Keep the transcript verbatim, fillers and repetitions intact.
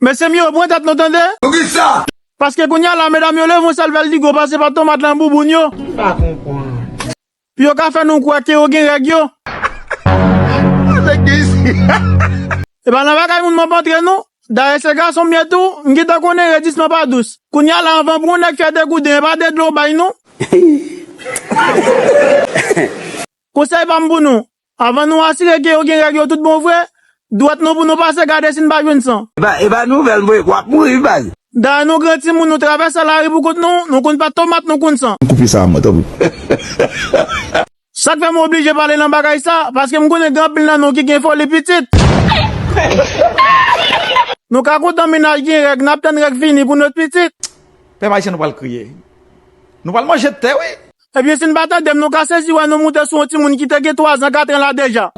Mesye m yo, pran tèt nou tande. Poukisa? Paske kounye a la, medam yo leve yon sèl vèl digo pase pa tomat lan bouboun yo. M pa konprann. Pou yo ka fè nou kwè ke yo gen règ yo. Nèg gen isi. E pa nan bagay moun m ap antre non. Dayè se gason m ye tou, m gentan konnen redisman pa dous. Kounye a la anvan pou yon nèg fè de gouden, e pa de dlo w bay non. Konsèy pa m pou nou, avan nou asire ke yo gen règ yo tout bon vre, dwèt nou pou nou pase gade si n pa jwenn san. E pa, e pa nouvèl m voye, w ap mouri wi baz. Dayè nou gran timoun, nou travèse lari pou kont nou, nou konn pa tomat, nou konn san. Koupe sa a mwen, tanpri. Sa k fè m oblije pale nan bagay sa, paske m konnen gen anpil nan nou ki gen foli pitit. Nou ka kontan mennaj gen règ, n ap tann règ fini pou nou pitit. Pèp ayisyen, nou pral kriye. Nou pral manje tè wi. Ebyen si n pa tande m, nou ka sezi wè nou moute sou yon timoun ki te gen twazan, katran la deja.